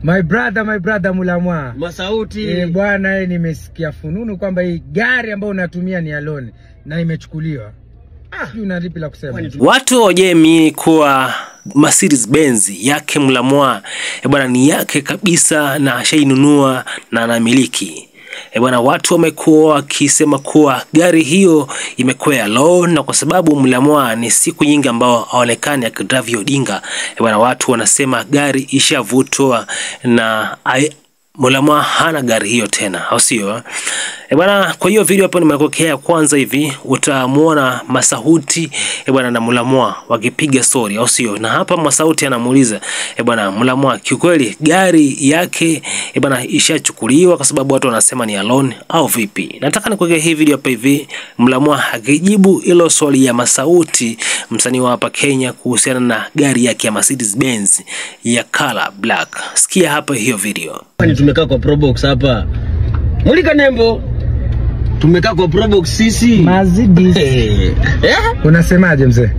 My brother Mulamwa. Masauti. Bwana, nimesikia fununu kwamba hii gari ambayo unatumia ni ya loan na imechukuliwa. Sijui una lipi la kusema. Watu hawajamini kuwa Mercedes Benz yake Mulamwa bwana ni yake kabisa na ashainunua na anamiliki. Bwana, watu wamekuwa wakisema kuwa gari hiyo imekuwa ya loan, na kwa sababu Mulamwa ni siku nyingi ambao haonekani akidrive hiyo dinga. Bwana, watu wanasema gari ishavutwa na Mulamwa hana gari hiyo tena, au sio? Bwana, kwa hiyo video hapo nimekokea kwanza hivi utamuona Masauti bwana na Mulamwa wakipiga story, au sio? Na hapa Masauti anamuuliza bwana Mulamwa, kiukweli gari yake bwana ishachukuliwa kwa sababu watu wanasema ni loan au vipi? Nataka nikuweke hii video hapa hivi Mulamwa akijibu hilo swali ya Masauti, msanii wa hapa Kenya, kuhusiana na gari yake ya Mercedes Benz ya color black. Sikia hapa hiyo video. Tumekaa kwa Probox hapa. Mulika nembo. Tumekaa kwa Probox sisi. Mazidi. Unasemaje mzee?